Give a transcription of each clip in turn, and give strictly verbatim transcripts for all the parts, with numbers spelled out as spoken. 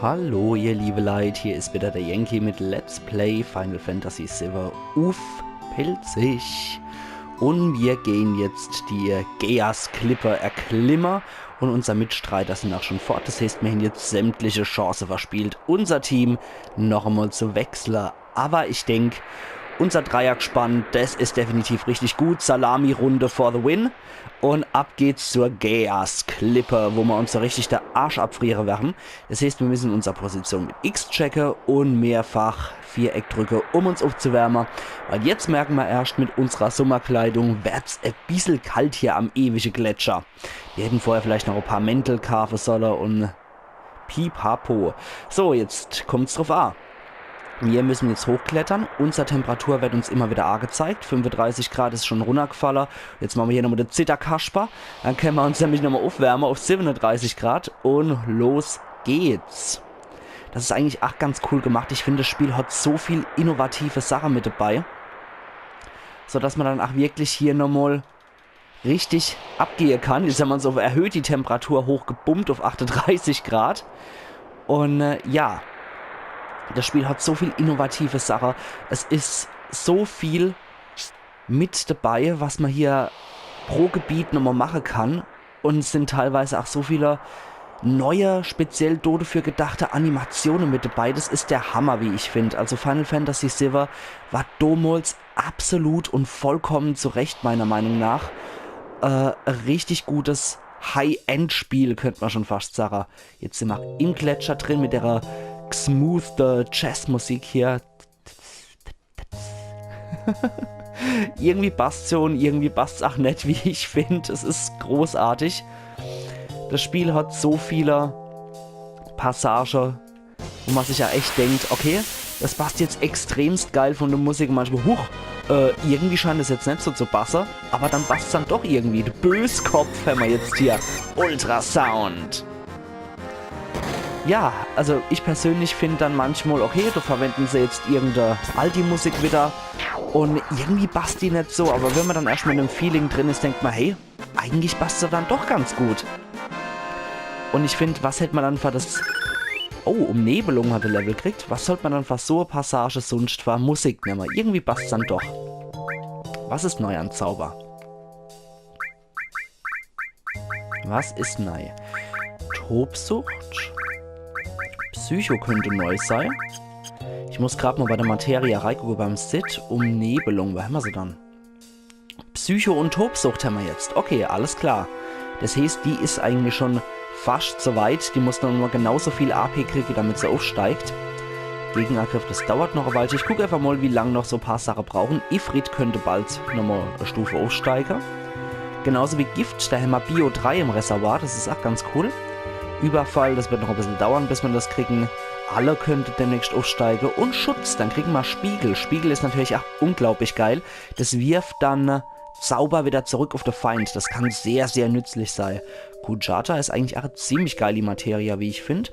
Hallo ihr liebe Leit, hier is wieder der Yankee mit Let's Play Final Fantasy siwwe uff Pälzisch. Un mir gehn jetzt die Geas-Klippe erklimme un unser Mitstreiter sin auch schon fort. Das heeßt, mir hän jetzt sämtliche Chance verspielt, unser Team noch emol zu wechsle. Aber ich denk, unser Dreiergspann, das is definitiv richtig gut. Salami-Runde for the win. Un ab geht's zur Geas-Klippe, wo mir uns so richtig de Arsch abfriere werre. Das heeßt, mir müssen unser Position mit X checke un mehrfach Viereck drücke, um uns uffzuwärme. Weil jetzt merke mir erscht, mit unserer Summerkleidung werd's e bissel kalt hier am ewige Gletscher. Mir hätten vorher vielleicht noch e paar Mäntel kaafe solle un Pipapo. So, jetzt kommt's druff a. Mir müssen jetzt hochklettere. Unser Temperatur werd uns immer wieder agezeigt. Fünfunddreißig Grad is schon runnergfalle. Jetzt mache mir hier nochmal de Zitterkasper. Dann kenne mir uns nämlich nochmal uffwärme uff siebenunddreißig Grad. Un los geht's. Das is eigentlich ach ganz cool gemacht. Ich find, das Spiel hat so viel innovative Sache mit dabei. So dass mer dann ach wirklich hier nochmal richtig abgehe kann. Jetzt hän mer uns uff erhöht die Temperatur hochgebumpt uff achtunddreißig Grad. Un äh, ja, das Spiel hat so viel innovative Sache. Es is so viel mit dabei, was mer hier pro Gebiet nochmal mache kann. Un es sin teilweise ach so viele neue, speziell do dafür gedachte Animatione mit dabei. Das is der Hammer, wie ich find. Also Final Fantasy siwwe war domols absolut un vollkommen zu Recht, meiner Meinung nach, äh, e richtig gutes High-End-Spiel, könnt mer schon fascht sage. Jetzt sin mer im Gletscher drin mit der smooth Jazzmusik hier. Irgendwie passt's schon, irgendwie passt's ach net, wie ich find. Es is großartig. Das Spiel hat so viele Passage, wo mer sich ja echt denkt, okay, das passt jetzt extremst geil von der Musik. Manchmal, huch, äh, irgendwie scheint es jetzt net so zu passe, aber dann passt's dann doch irgendwie. De Böskopf hämmer jetzt hier. Ultrasound. Ja, also ich persönlich find dann manchmal, okay, do verwenden se jetzt irgende alti Musik wieder un irgendwie passt die net so, aber wenn mer dann erscht mal in dem Feeling drin is, denkt mer, hey, eigentlich passt se dann doch ganz gut. Un ich find, was hätt mer dann für das... Oh, Umnebelung hat e Level kriegt. Was sollt mer dann für so e Passage sunscht für Musik nemme? Irgendwie passt's dann doch. Was is neu an Zauber? Was is nei? Tobsucht? Psycho könnt neu sei. Ich muss grad mal bei der Materia reigucke beim Cid. Umnebelung, wo hämmer se dann? Psycho un Tobsucht hämmer jetzt. Okay, alles klar. Das heeßt, die is eigentlich schon fascht so weit. Die muss dann nur genauso viel A P kriege, damit se uffsteigt. Gegenangriff, das dauert noch e Weilche. Ich guck einfach mal, wie lang noch so paar Sache brauchen. Ifrit könnt bald nochmal e Stufe uffsteige. Genauso wie Gift, do hämmer Bio drei im Reservoir, das is ach ganz cool. Überfall, das wird noch e bissel dauern, bis mer das kriegen. Alle könnt demnächst uffsteige. Un Schutz, dann kriegen mer Spiegel. Spiegel is natürlich ach unglaublich geil. Das wirft dann, äh, Zauber wieder zurück uff de Feind. Das kann sehr, sehr nützlich sei. Kujata is eigentlich ach ziemlich geil, die Materia, wie ich find.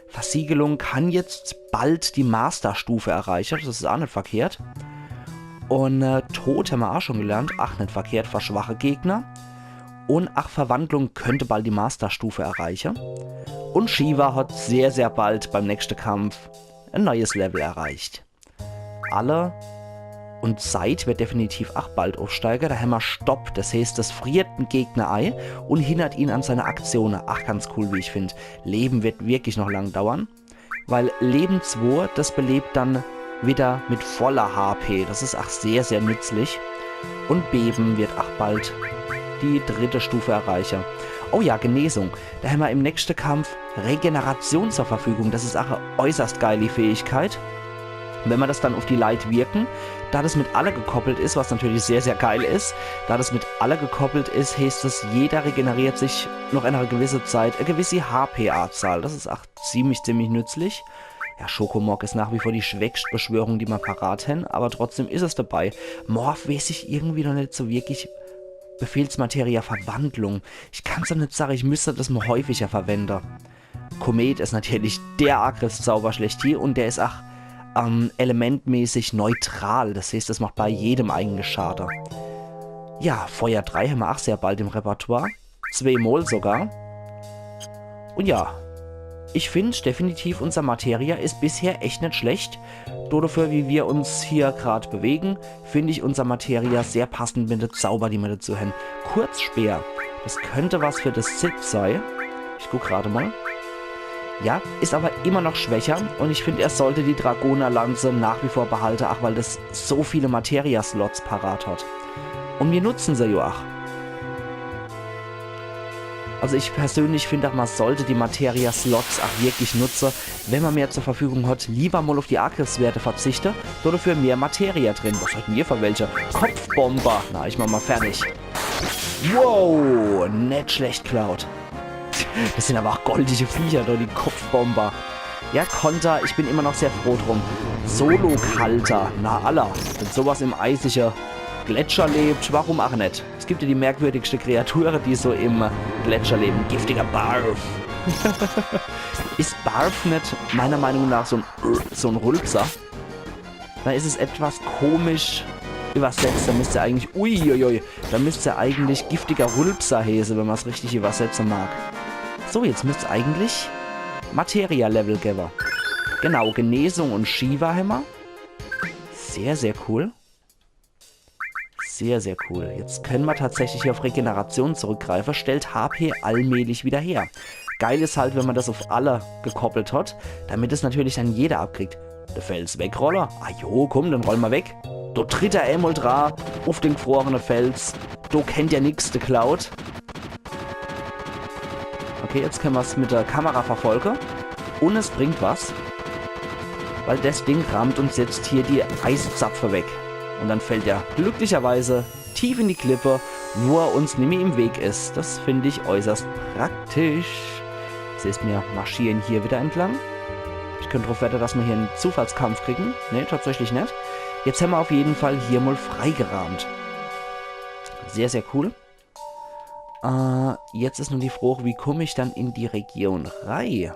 Versiegelung kann jetzt bald die Masterstufe erreiche, das is ach net verkehrt. Un äh, Tod hämmer ach schon gelernt, ach net verkehrt, für schwache Gegner. Un ach Verwandlung könnt bald die Masterstufe erreiche. Un Shiva hat sehr, sehr bald beim nächste Kampf e neues Level erreicht. Alle. Un Zeit wird definitiv ach bald uffsteige. Do hämmer Stopp. Das heeßt, das friert en Gegner ei un hindert ihn an seiner Aktione. Ach, ganz cool, wie ich find. Leben wird wirklich noch lang dauern. Weil Leben zwo, das belebt dann wieder mit voller H P. Das is ach sehr, sehr nützlich. Un Beben wird ach bald die dritte Stufe erreiche. Oh ja, Genesung. Do hämmer im nächste Kampf Regeneration zur Verfügung. Das is ach e äußerst geili Fähigkeit. Wenn mer das dann uff die Leit wirken, da das mit alle gekoppelt is, was natürlich sehr, sehr geil is, da das mit alle gekoppelt is, heeßt es, jeder regeneriert sich noch einer gewisse Zeit e gewisse H P-Anzahl. Das is ach ziemlich, ziemlich nützlich. Ja, Schocomog is nach wie vor die schwächst Beschwörung, die mer parat hän, aber trotzdem is es dabei. Morph weeß ich irgendwie noch net so wirklich. Befehlsmateria Verwandlung. Ich kann's ach net sage, ich müsst das mal häufiger verwende. Komet is natürlich der Angriffszauber schlechthin un der is ach ähm, elementmäßig neutral. Das heeßt, es macht bei jedem eigentlich Schade. Ja, Feuer drei hämmer ach sehr bald im Repertoire. Zweemol sogar. Un ja, Ich find definitiv, unser Materia is bisher echt net schlecht. Do dafür, wie wir uns hier grad bewegen, find ich unser Materia sehr passend mit de Zauber, die mer dazu hän. Kurzspeer. Das könnt was für de Cid sei. Ich guck grad mal. Ja, is aber immer noch schwächer und ich find, er sollte die Dragonerlanze nach wie vor behalte, ach weil das so viele Materia-Slots parat hat. Und mir nutzen se jo ach. Also ich persönlich find ach, man sollte die Materia-Slots ach wirklich nutze, wenn man mehr zur Verfügung hat. Lieber mal auf die Angriffswerte verzichte, do dafür mehr Materia drin. Was hat denn hier für welche? Kopfbomber. Na, ich mach mal fertig. Wow, net schlecht, Cloud. Das sind aber auch goldige Viecher, do die Kopfbomber. Ja, Konter, ich bin immer noch sehr froh drum. Solo-Kalter, na alla, wenn sowas im eisige Gletscher lebt, warum ach net? Es gibt ja die merkwürdigste Kreature, die so im Gletscher leben. Giftiger Barf. Is Barf net meiner Meinung nach so ein, so ein Rülpser? Dann is es etwas komisch übersetzt. Da müsst er eigentlich, uiuiui, da müsst er eigentlich giftiger Rülpser heeße, wenn man's richtig übersetze mag. So, jetzt müsst's eigentlich Materia-Level gewwe. Genau, Genesung und Shiva hämmer. Sehr, sehr cool. Sehr, sehr cool. Jetzt können wir tatsächlich hier auf Regeneration zurückgreifen. Stellt H P allmählich wieder her. Geil is halt, wenn man das auf alle gekoppelt hat, damit es natürlich dann jeder abkriegt. De Fels wegrolle. Ah jo, komm, dann roll mal weg. Do tritt er emol dra, uff den gefrorene Fels. Do kennt er nix, de Cloud. Okay, jetzt können wir's mit der Kamera verfolgen. Und es bringt was. Weil das Ding rammt uns jetzt hier die Eiszapfe weg. Und dann fällt er glücklicherweise tief in die Klippe, wo er uns nimmer im Weg is. Das find ich äußerst praktisch. Das heißt, wir marschieren hier wieder entlang. Ich könnt drauf wette, dass wir hier einen Zufallskampf kriegen. Nee, tatsächlich net. Jetzt hämmer auf jeden Fall hier mal freigerahmt. Sehr, sehr cool. Äh, jetzt is nur die Frage, wie komm ich dann in die Region rei?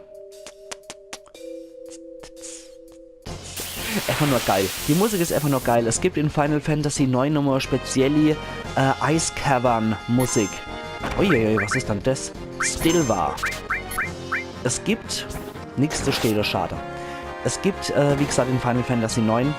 Einfach nur geil. Die Musik is einfach nur geil. Es gibt in Final Fantasy neun nochmal spezielle, äh, Eiscavern-Musik. Uiuiui, was is dann das? Stillwar. Es gibt nix zu stehle, schade. Es gibt, äh, wie gesagt, in Final Fantasy neun,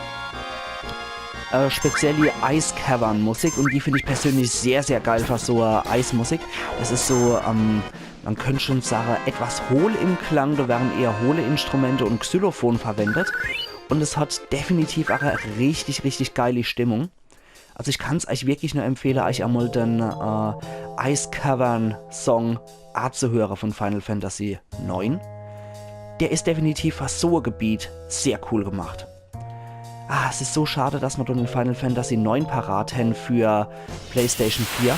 äh, spezielle Eiscavern-Musik und die find ich persönlich sehr, sehr geil für so, äh, Eismusik. Es is so, ähm, man könnt schon sagen, etwas hohl im Klang, da werden eher hohle Instrumente und Xylophon verwendet. Und es hat definitiv auch eine richtig, richtig geile Stimmung. Also ich kann's euch wirklich nur empfehlen, euch einmal den, äh, Eiscavern-Song anzuhören von Final Fantasy neun. Der is definitiv für so ein Gebiet sehr cool gemacht. Ah, es is so schade, dass man den Final Fantasy neun parat hän für PlayStation vier.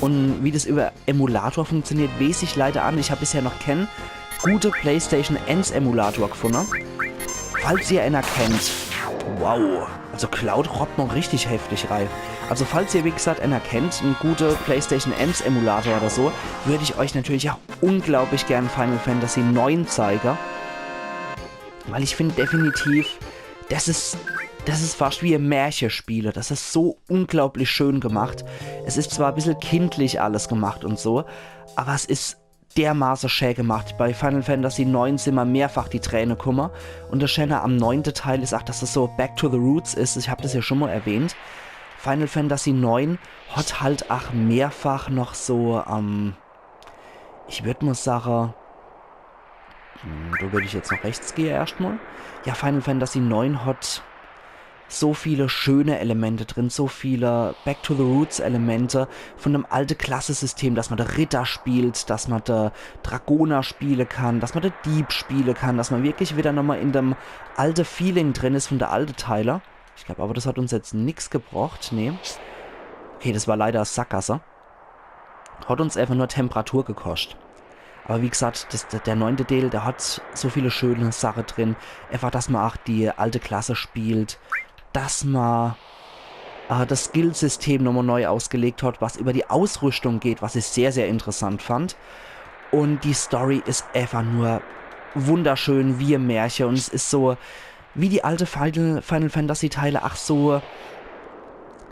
Und wie das über Emulator funktioniert, weiß ich leider an. Ich hab bisher noch keinen gute PlayStation eins Emulator gefunden. Falls ihr einer kennt, wow, also Cloud robbt noch richtig heftig rei. Also falls ihr, wie gesagt, einer kennt, einen gute PlayStation eins Emulator oder so, würde ich euch natürlich auch unglaublich gern Final Fantasy neun zeigen. Weil ich find definitiv, das is, das is fast wie ein Märchenspiel. Das is so unglaublich schön gemacht. Es is zwar ein bisschen kindlich alles gemacht und so, aber es is dermaßen schä gemacht. Bei Final Fantasy neun sin mir mehrfach die Träne kumme. Und das Schäne am neunte Teil is auch, dass es so back to the roots is. Ich hab das ja schon mal erwähnt. Final Fantasy neun hat halt auch mehrfach noch so, ähm, ich würd mal sagen, hm, da würd ich jetzt noch rechts gehe erstmal. Ja, Final Fantasy neun hat so viele schöne Elemente drin, so viele Back-to-the-Roots-Elemente von dem alte Klassesystem, dass man der Ritter spielt, dass man der Dragoner spiele kann, dass man der Dieb spiele kann, dass man wirklich wieder nochmal in dem alte Feeling drin is von der alte Teile. Ich glaub aber, das hat uns jetzt nix gebracht, nee. Okay, das war leider Sackgasse. Hat uns einfach nur Temperatur gekoscht. Aber wie gesagt, das, der, der neunte Deel, der hat so viele schöne Sache drin. Einfach, dass man auch die alte Klasse spielt, dass man, äh, das Skillsystem nochmal neu ausgelegt hat, was über die Ausrüstung geht, was ich sehr, sehr interessant fand. Und die Story is einfach nur wunderschön wie ein Märchen und es is so wie die alte Final, Final Fantasy Teile, ach so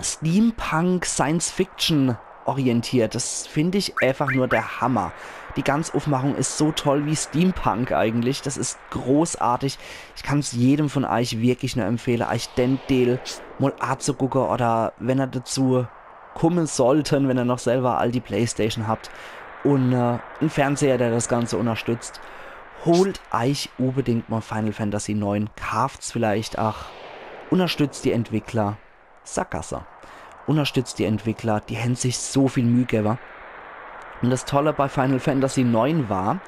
Steampunk, Science Fiction orientiert. Das find ich einfach nur der Hammer. Die ganz Ufmachung is so toll wie Steampunk eigentlich. Das is großartig. Ich kann's jedem von eich wirklich nur empfehle, eich den Deel mol azugucke oder wenn er dazu kumme sollten, wenn er noch selber all die Playstation habt und äh, en Fernseher, der das Ganze unterstützt, holt eich unbedingt mol Final Fantasy neun, kaaft's vielleicht, ach, unterstützt die Entwickler. Sackgasse. Unterstützt die Entwickler, die hän sich so viel Müh gewwe. Und das Tolle bei Final Fantasy neun war,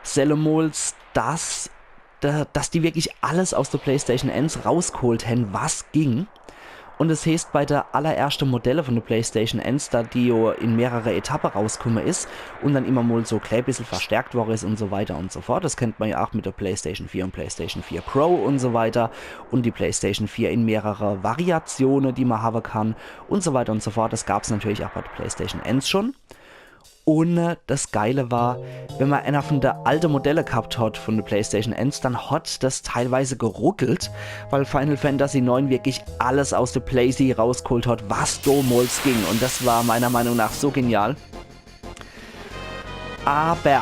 sellemols, dass, da- dass die wirklich alles aus der Playstation eins rausgeholt hän, was ging. Und es heeßt, bei der allererschte Modelle von der Playstation eins, da die jo in mehrere Etappe rauskumme is und dann immer mol so klä bissel verstärkt worre is und so weiter und so fort, das kennt man ja auch mit der Playstation vier und Playstation vier Pro und so weiter und die Playstation vier in mehrere Variatione, die man habe kann und so weiter und so fort. Das gab's natürlich auch bei der Playstation eins schon. Und äh, das Geile war, wenn man einer von der alte Modelle gehabt hat von der Playstation eins, dann hat das teilweise geruckelt, weil Final Fantasy neun wirklich alles aus der Playsee rausgeholt hat, was damals ging. Und das war meiner Meinung nach so genial. Aber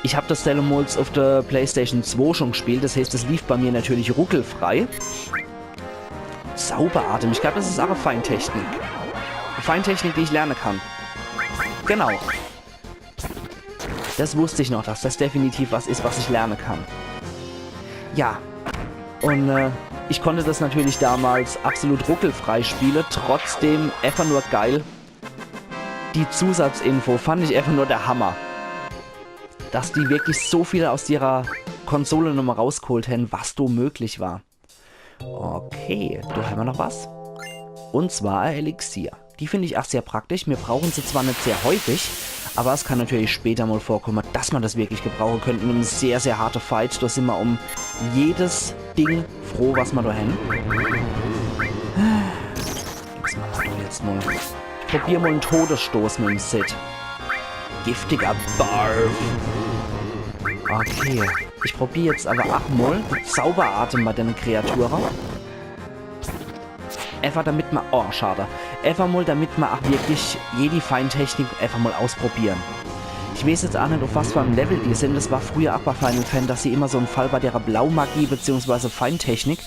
ich hab das sellemols auf der Playstation zwei schon gespielt, das heeßt, es lief bei mir natürlich ruckelfrei. Zauberatem, ich glaub, das is auch e Feintechnik. E Feintechnik, die ich lerne kann. Genau. Das wusst ich noch, dass das definitiv was is, was ich lerne kann. Ja. Und äh, ich konnte das natürlich damals absolut ruckelfrei spiele, trotzdem einfach nur geil. Die Zusatzinfo fand ich einfach nur der Hammer. Dass die wirklich so viel aus ihrer Konsole nochmal rausgeholt hän, was do möglich war. Okay, do hämmer noch was. Und zwar e Elixier. Die find ich auch sehr praktisch. Mir brauchen se zwar net sehr häufig, aber es kann natürlich später mal vorkommen, dass man das wirklich gebrauchen könnte in einem sehr, sehr harte Fight. Da sind wir um jedes Ding froh, was wir da haben. Was machen wir denn jetzt mal? Ich probier mal einen Todesstoß mit dem Cid. Giftiger Barf. Okay. Ich probier jetzt aber auch mal den Zauberatem bei den Kreaturen. Einfach damit man, oh, schade. Einfach mal, damit man auch wirklich jede Feintechnik einfach mal ausprobieren. Ich weiß jetzt auch nicht, auf was für einem Level die sind. Das war früher auch bei Final Fantasy immer so ein Fall bei der Blaumagie beziehungsweise Feintechnik,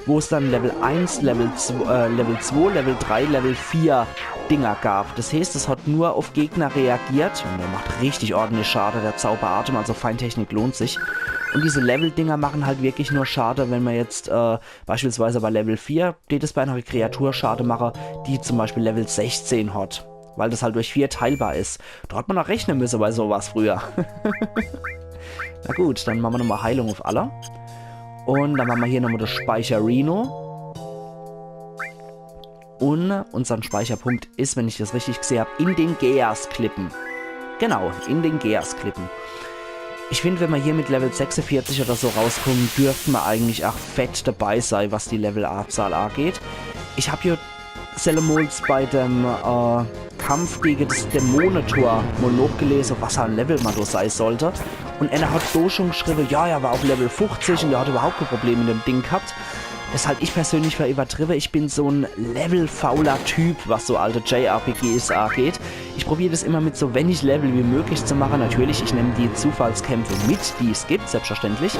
wo es dann Level eins, Level zwei, äh, Level zwei, Level drei, Level vier Dinger gab. Das heißt, es hat nur auf Gegner reagiert und der macht richtig ordentlich Schade, der Zauberatem, also Feintechnik lohnt sich. Und diese Level-Dinger machen halt wirklich nur Schade, wenn man jetzt äh, beispielsweise bei Level vier, tät es bei einer Kreatur Schade mache, die zum Beispiel Level sechzehn hat, weil das halt durch vier teilbar ist. Da hat man noch rechnen müssen bei sowas früher. Na gut, dann machen wir nochmal Heilung auf alle. Und dann machen wir hier nochmal das Speicherino. Und unseren Speicherpunkt ist, wenn ich das richtig gesehen hab, in den Geas-Klippen. Genau, in den Geas-Klippen. Ich find, wenn wir hier mit Level sechsundvierzig oder so rauskommen, dürften wir eigentlich auch fett dabei sein, was die Level-Anzahl angeht. Ich hab hier sellemols bei dem äh, Kampf gegen das Dämonentor mal nachgelesen, auf was für ein Level man da sein sollte. Und einer hat da schon geschrieben, ja, er war auf Level fünfzig und er hat überhaupt kein Problem mit dem Ding gehabt. Das halt ich persönlich für übertrieben. Ich bin so ein levelfauler Typ, was so alte J R P Gs angeht. Ich probier das immer mit so wenig Level wie möglich zu machen. Natürlich, ich nehme die Zufallskämpfe mit, die es gibt, selbstverständlich.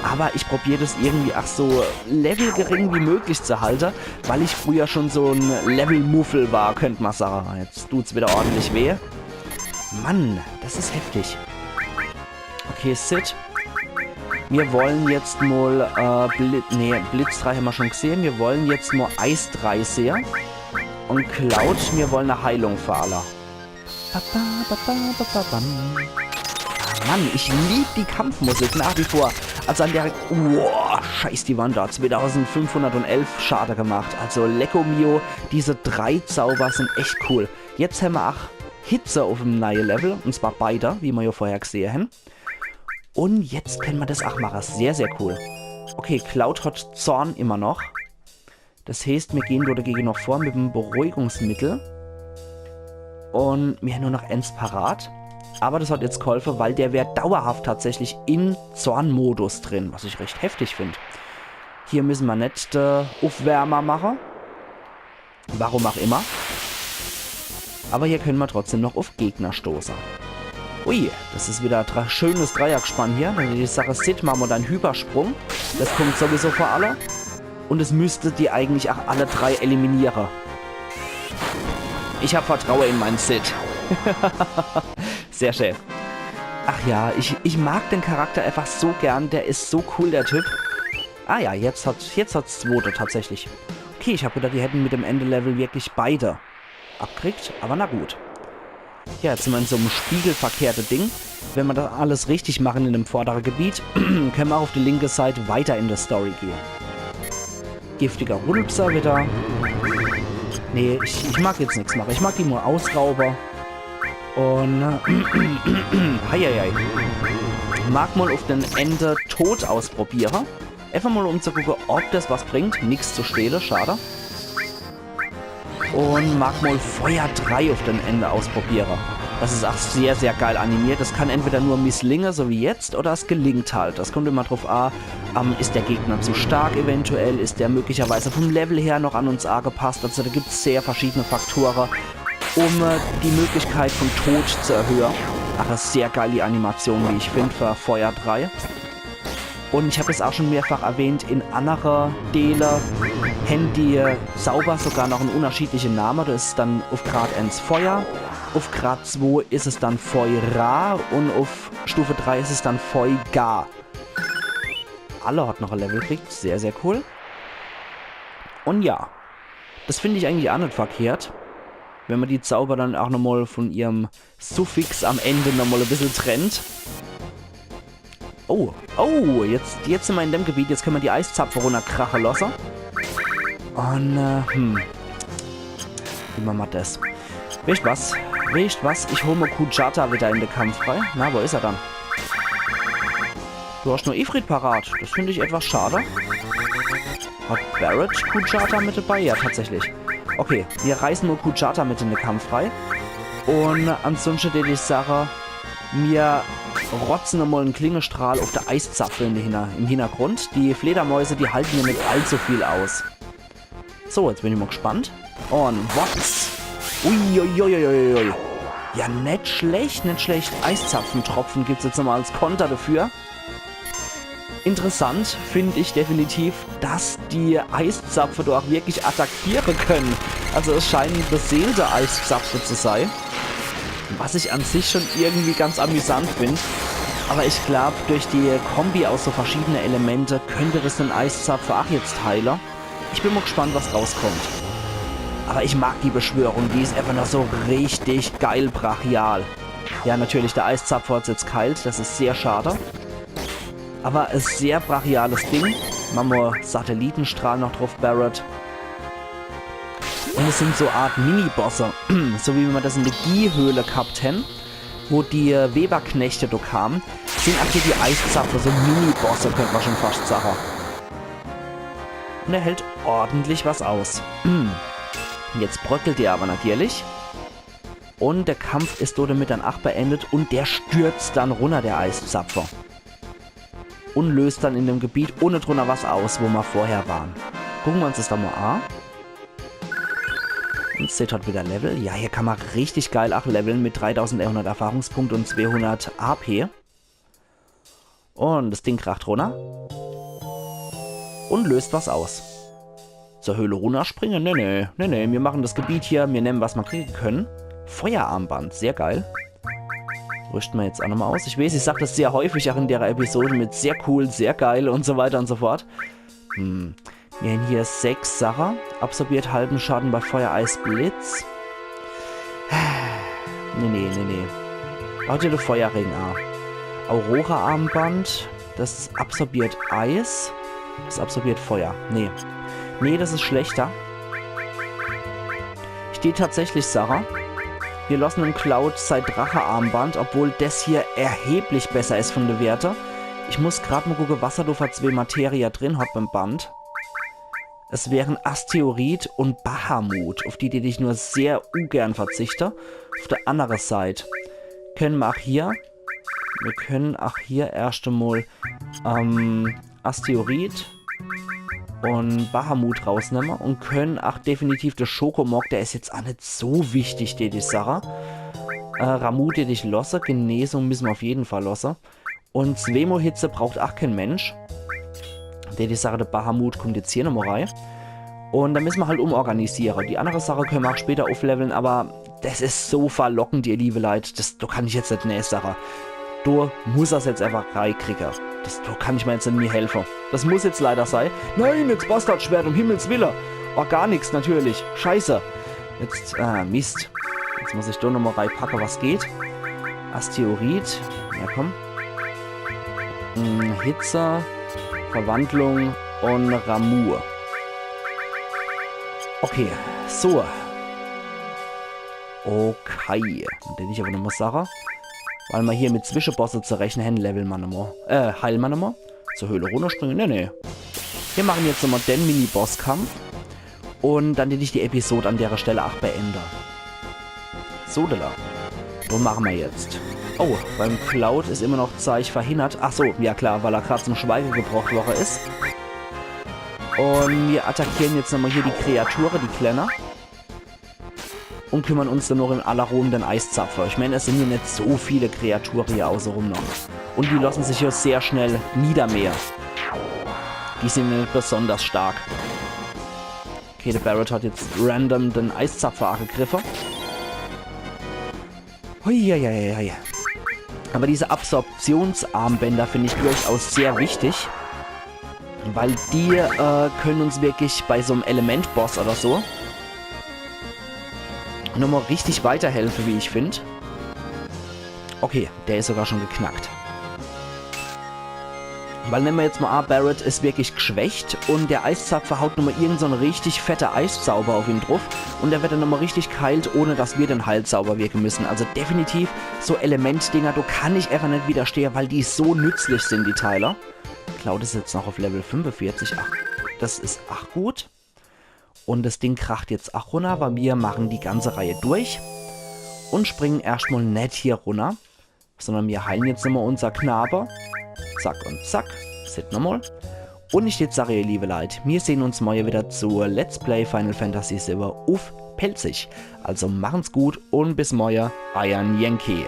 Aber ich probier das irgendwie auch so levelgering wie möglich zu halten, weil ich früher schon so ein Levelmuffel war, könnt man sagen. Jetzt tut's wieder ordentlich weh. Mann, das ist heftig. Okay, Cid. Wir wollen jetzt mal, äh, Blitz, nee, Blitz drei haben wir schon gesehen. Wir wollen jetzt mal Eis drei sehen. Und Cloud, wir wollen eine Heilung für alle. Ba, ba, ba, ba, ba, ba, bam. Ah, Mann, ich lieb die Kampfmusik nach wie vor. Also an der, wow, scheiß die Wand da, zweitausendfünfhundertelf Schade gemacht. Also Lecco Mio, diese drei Zauber sind echt cool. Jetzt haben wir auch Hitze auf dem neuen Level, und zwar beide, wie wir ja vorher gesehen haben. Und jetzt können wir das auch machen. Sehr, sehr cool. Okay, Cloud hat Zorn immer noch. Das heißt, wir gehen dort dagegen noch vor mit dem Beruhigungsmittel. Und wir haben nur noch eins parat. Aber das hat jetzt geholfen, weil der wär dauerhaft tatsächlich im Zornmodus drin, was ich recht heftig find. Hier müssen wir nicht äh, Aufwärmer machen. Warum auch immer. Aber hier können wir trotzdem noch auf Gegner stoßen. Ui, das is wieder e dre-, schönes Dreiergespann hier. Dann die Sache, Cid, mach mol dein Hypersprung. Das kommt sowieso vor alle. Und es müsste die eigentlich auch alle drei eliminiere. Ich hab Vertraue in meinen Cid. Sehr schön. Ach ja, ich, ich mag den Charakter einfach so gern. Der is so cool, der Typ. Ah ja, jetzt hat, jetzt hat's zwote tatsächlich. Okay, ich hab gedacht, die hätten mit dem Ende-Level wirklich beide abkriegt, aber na gut. Ja, jetzt sind wir in so einem spiegelverkehrte Ding. Wenn wir das alles richtig machen in dem vorderen Gebiet, können wir auch auf die linke Seite weiter in der Story gehen. Giftiger Rülpser wieder. Nee, ich, ich mag jetzt nichts machen. Ich mag die mal ausrauben. Und, äh, heieiei. Mag mal auf den Ende Tod ausprobieren. Einfach mal um zu gucken, ob das was bringt. Nichts zu stehlen, schade. Und mag mal Feuer drei auf den Ende ausprobieren. Das is auch sehr, sehr geil animiert. Das kann entweder nur misslinge, so wie jetzt, oder es gelingt halt. Das kommt immer drauf an, ähm, is der Gegner zu stark eventuell, is der möglicherweise vom Level her noch an uns angepasst. Also da gibt's sehr verschiedene Faktore, um, äh, die Möglichkeit von Tod zu erhöhen. Ach, das is sehr geil, die Animation, wie ich find, für Feuer drei. Und ich hab es auch schon mehrfach erwähnt, in andere Teile haben die Zauber sogar noch einen unterschiedlichen Namen. Da is es dann auf Grad eins Feuer, auf Grad zwei is es dann Feuer und auf Stufe drei is es dann Feuer. Alle hat noch ein Level gekriegt, sehr, sehr cool. Und ja, das find ich eigentlich auch nicht verkehrt, wenn man die Zauber dann auch nochmal von ihrem Suffix am Ende nochmal ein bisschen trennt. Oh, oh, jetzt, jetzt sind wir in dem Gebiet, jetzt können wir die Eiszapfe runterkrachen lassen. Und, äh, hm. Wie machen wir das? Wisst was? Wisst was? Ich hol mal Kujata wieder in den Kampf rein. Na, wo is er dann? Du hast nur Ifrit parat. Das find ich etwas schade. Hat Barret Kujata mit dabei? Ja, tatsächlich. Okay, wir reißen nur Kujata mit in den Kampf rein. Und ansonsten, die Sache, mir rotzen nochmal einen Klingestrahl auf der Eiszapfe in der Hinter-, im Hintergrund. Die Fledermäuse, die halten ja nicht allzu viel aus. So, jetzt bin ich mal gespannt. Und Wops. Uiuiuiui. Ja, net schlecht, net schlecht. Eiszapfentropfen gibt's jetzt nochmal als Konter dafür. Interessant find ich definitiv, dass die Eiszapfe doch auch wirklich attackieren können. Also es scheinen beseelte Eiszapfe zu sein. Was ich an sich schon irgendwie ganz amüsant find. Aber ich glaub, durch die Kombi aus so verschiedene Elemente könnte das den Eiszapfe auch jetzt heilen. Ich bin mal gespannt, was rauskommt. Aber ich mag die Beschwörung, die is einfach noch so richtig geil brachial. Ja, natürlich, der Eiszapfe hat's jetzt geheilt, das is sehr schade. Aber ein sehr brachiales Ding. Machen wir Satellitenstrahl noch drauf, Barret. Und es sind so Art Mini-Bosse, so wie wir das in der Guy-Höhle gehabt haben, wo die, äh, Weberknechte da kamen, sind auch hier die Eiszapfe, so Mini-Bosse, könnte man schon fast sagen. Und er hält ordentlich was aus. Jetzt bröckelt er aber natürlich. Und der Kampf is damit dann auch beendet und der stürzt dann runter, der Eiszapfer. Und löst dann in dem Gebiet unne drunter was aus, wo wir vorher waren. Gucken wir uns das da mal an. Und Cid hat wieder Level. Ja, hier kann man richtig geil auch leveln mit dreitausendeinhundert Erfahrungspunkte und zweihundert A P. Und das Ding kracht runter. Und löst was aus. Zur Höhle runterspringen? Nee, nee, nee, nee. Wir machen das Gebiet hier. Wir nehmen, was wir kriegen können. Feuerarmband, sehr geil. Rüsten wir jetzt auch nochmal aus. Ich weiß, ich sag das sehr häufig auch in der Episode mit sehr cool, sehr geil und so weiter und so fort. Hm. Wir haben hier sechs Sachen. Absorbiert halben Schaden bei Feuer, Eis, Blitz. Nee, nee, nee, nee. Haut ihr de Feuerring an. Aurora-Armband. Das absorbiert Eis. Das absorbiert Feuer. Nee. Nee, das is schlechter. Ich tät tatsächlich sage, wir lassen dem Cloud sei Drache-Armband, obwohl das hier erheblich besser is von de Werte. Ich muss grad mal gucke, was er do für zwee Materia drin hat beim Band. Es wären Asteroid und Bahamut, auf die, die ich nur sehr ungern verzichte. Auf der andere Seit können wir auch hier, wir können auch hier erst einmal, ähm, Asteroid und Bahamut rausnehmen und können auch definitiv de Schocomog, der is jetzt auch net so wichtig, die, die Sache. Äh, Ramuh dät ich losse. Genesung misse mer uff jeden Fall losse. Un zwee mol Hitze braucht ach kee Mensch. Dät ich sage, de Bahamut kummt jetzt hier nochmol rei. Un dann misse mer halt umorganisiere. Die annere Sache kenne mer ach später ufflevle, awwer des is so verlockend, ihr liewe Leit. Des, do kann ich jetzt net nee sage. Do muss er's jetzt äfach reikriege. Des, do kann ich mer jetzt net meh helfe. Des muss jetzt leider sei. Nein, jetzt Bastardschwert, um Himmels Wille. Oh, gar nix, natürlich. Scheiße. Jetzt, ah, Mist. Jetzt muss ich do nochmol reipacke, was geht. Asteroid. Ja, komm. Hm, Hitze, Verwandlung un Ramuh. Okay, so. Okay. Un dann ich awwer nochmol sage, weil mer hier mit Zwischebosse zu rechne hen, levle mer nochmol. Äh, heile mer nochmol. Zur Höhle runnerspringe? Nee, nee. Mir mache jetzt nochmol de Mini-Bosskampf. Un dann dät ich die Episod an dere Stell ach beende. So, do. So mache mer jetzt. Oh, beim Cloud is immer noch Zeich verhinnert. Ach so, ja klar, weil er grad zum Schweige gebrocht worre is. Un mir attackiere jetzt nochmol hier die Kreature, die Klenne. Un kümmere uns dann noch in aller Ruh um de Eiszapfe. Ich mään, es sin hier net so viele Kreature hier außerum noch. Un die losse sich hier sehr schnell niedermähe. Die sin net besonders stark. Okay, de Barret hat jetzt random de Eiszapfe agegriffe. Huiuiuiui. Awwer diese Absorptionsarmbänder find ich durchaus sehr wichtig. Weil die, äh, kenne uns wirklich bei so'm Elementboss oder so nochmol richtig weiterhelfe, wie ich find. Okay, der is sogar schun geknackt. Weil nemme mer jetzt mol a, Barret is wirklich gschwächt un de Eiszapfe haut nochmol irgend so'n richtig fette Eiszauber uff ihn druff un der werd dann nochmol richtig gheilt, ohne dass mir de Heilzauber wirke misse. Also definitiv so Elementdinger, do kann ich äfach net widerstehe, weil die so nützlich sin, die Teile. Cloud is jetzt noch uff Level fünfundvierzig. Ach, des is ach gut. Un des Ding kracht jetzt ach runner, awwer mir mache die ganze Reih durch un springe erscht mol net hier runner, sondern mir heile jetzt nochmol unser Knabe. Zack un zack. Sit nochmol. Un ich würd sage, ihr liewe Leit, mir sehn uns morje widder zu Let's Play Final Fantasy siwwe uff Pälzisch. Also machen's gut un bis morje, eier Yankee.